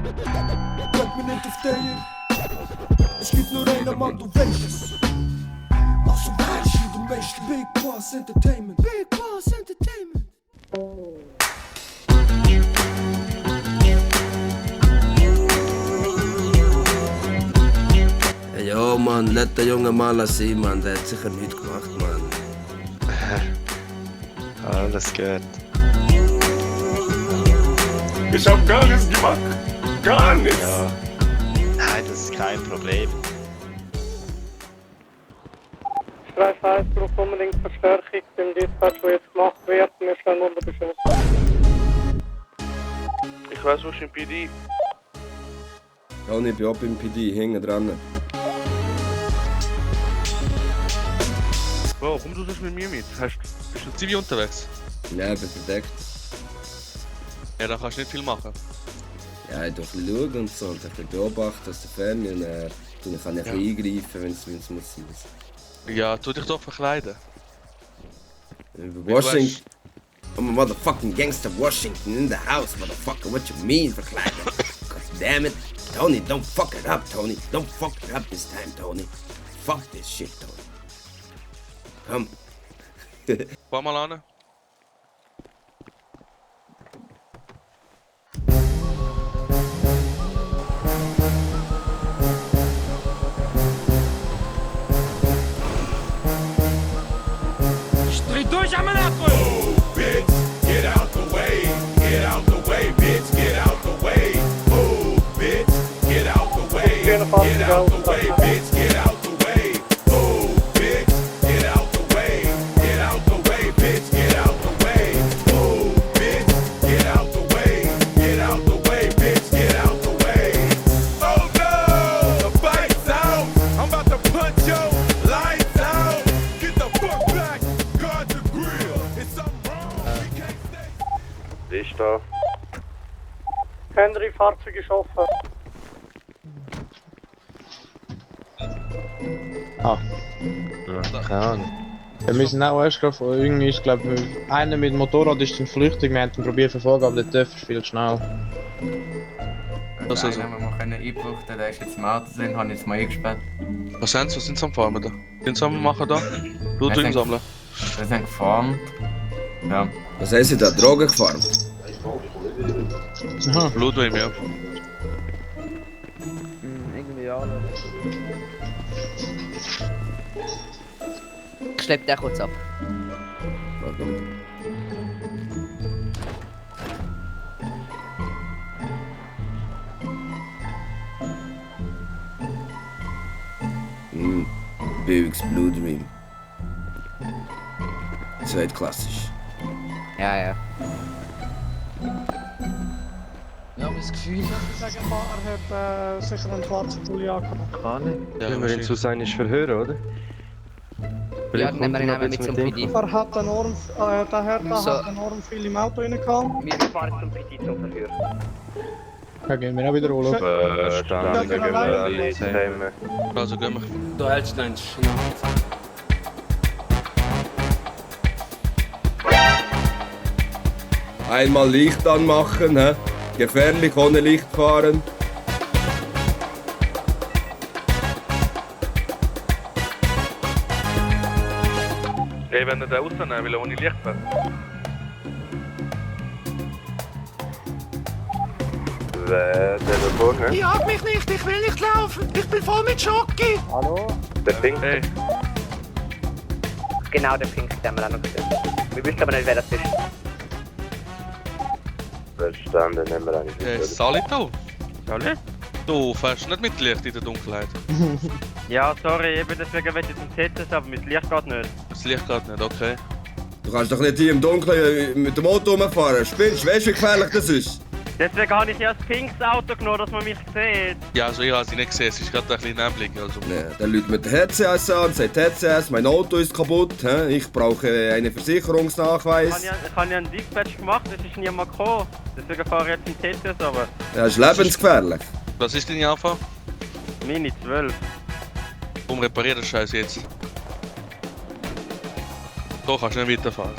Bleib mir nicht auf der. Es gibt nur einen Mann, du weißt es. Also weißt du, du weißt Big Boss Entertainment. Big Boss Entertainment. Hey, yo, Mann, lass den jungen Mann sein, Mann. Der hat sicher nichts gemacht, Mann. Alles gut. Ich hab gar nichts gemacht. Gar nichts. Ja. Nein, das ist kein Problem. Streif 1 braucht unbedingt Verstärkung beim Dispatch, der jetzt gemacht wird. Wir stehen unter Beschuss. Ich weiß, wo ist im PD? Ja, ich bin auch beim PD, hinten dran. Bro, komm du mit mir mit. Bist du zivil unterwegs? Ja, ich bin verdeckt. Ja, dann kannst du nicht viel machen. Ja, ich darf schauen und so, und ich beobachten aus der Ferne und dann kann ich eingreifen, wenn es muss sein. Ja, tu dich doch verkleiden. Washington. I'm a motherfucking gangster Washington in the house, motherfucker. What you mean, verkleiden? God damn it. Tony, don't fuck it up, Tony. Don't fuck it up this time, Tony. Fuck this shit, Tony. Komm. Fahr mal an. Durch am Nacken! Oh, bitch, get out the way. Get out the way, bitch, get out the way. Oh, bitch, get out the way. Get out the way, bitch, get out the way. Oh, bitch, get out the way. Get out the way, bitch, get out the way. Oh, bitch, get out the way. Get out the way, bitch, get out the way. Oh no, the fight's out. I'm about to punch your lights out. Get the fuck back. Guard the grill. It's something wrong. We can't stay. Ist da. Henry, Fahrzeug ist offen. Ah. Ja, keine Ahnung. Ja, wir sind auch erst gerade von irgendwie, ich glaube, einer mit dem Motorrad ist dann flüchtig, wir haben ihn probiert zu verfolgen, aber der TÜV ist viel schnell. Das ist Einen haben wir können eingebrauchen, der ist jetzt im Auto drin, habe ich jetzt mal eingesperrt. Was sind sie am Farmen da? Sind sie am Machen da? Blut Wir sind- sammeln. Wir sind gefahren. Ja. Was haben Sie da? Drogen gefahren? Aha. Blut ja. Irgendwie ja. Schlepp den kurz ab. Buicks Blue Dream. Zweitklassisch. Ja, ja. Ich habe das Gefühl, dass der Fahrer hat sicher einen schwarzen Pulli angehabt. Kann nicht. Ja, Können wir ihn zu seinem Verhör, oder? Ja, dann nehmen wir ihn einfach mit zum PD. Er hat enorm, der Herr da So. hat enorm viel im Auto rein gehabt. Wir fahren zum PD zum Verhör. Ja, gehen wir auch wieder holen. Ja, genau, alleine. Also gehen wir. Du hältst deinen Schnauze. Einmal Licht anmachen, hä? Gefährlich ohne Licht fahren. Ey, wenn ihr den rausnehmen will, ohne Licht fährt. Der da vorne? Jag mich nicht, ich will nicht laufen. Ich bin voll mit Schocki. Der Pink? Ey, Genau, der Pink, den haben wir auch noch gesehen. Wir wissen aber nicht, wer das ist. Verstanden, nehmen wir eigentlich ey, Sali da. Sali? Du fährst nicht mit Licht in der Dunkelheit. Ja, sorry, eben deswegen will ich zum TTS, aber mein Licht geht nicht. Das Licht geht nicht, okay. Du kannst doch nicht hier im Dunkeln mit dem Auto rumfahren. Spinnst, weißt du, wie gefährlich das ist? Deswegen habe ich ja das pinkes Auto genommen, dass man mich sieht. Ja, also ich habe sie nicht gesehen, es ist gerade ein bisschen Neblig. Also. Ja, dann läutet mit der HCS an und sagt, HCS, mein Auto ist kaputt, hä? Ich brauche einen Versicherungsnachweis. Ich habe ja einen Dispatch gemacht, es ist niemand gekommen. Deswegen fahre ich jetzt zum TTS, aber Ja, das ist lebensgefährlich. Was ist deine Anfang? meine 12. Warum repariert das Scheiß jetzt? So kannst du nicht weiterfahren.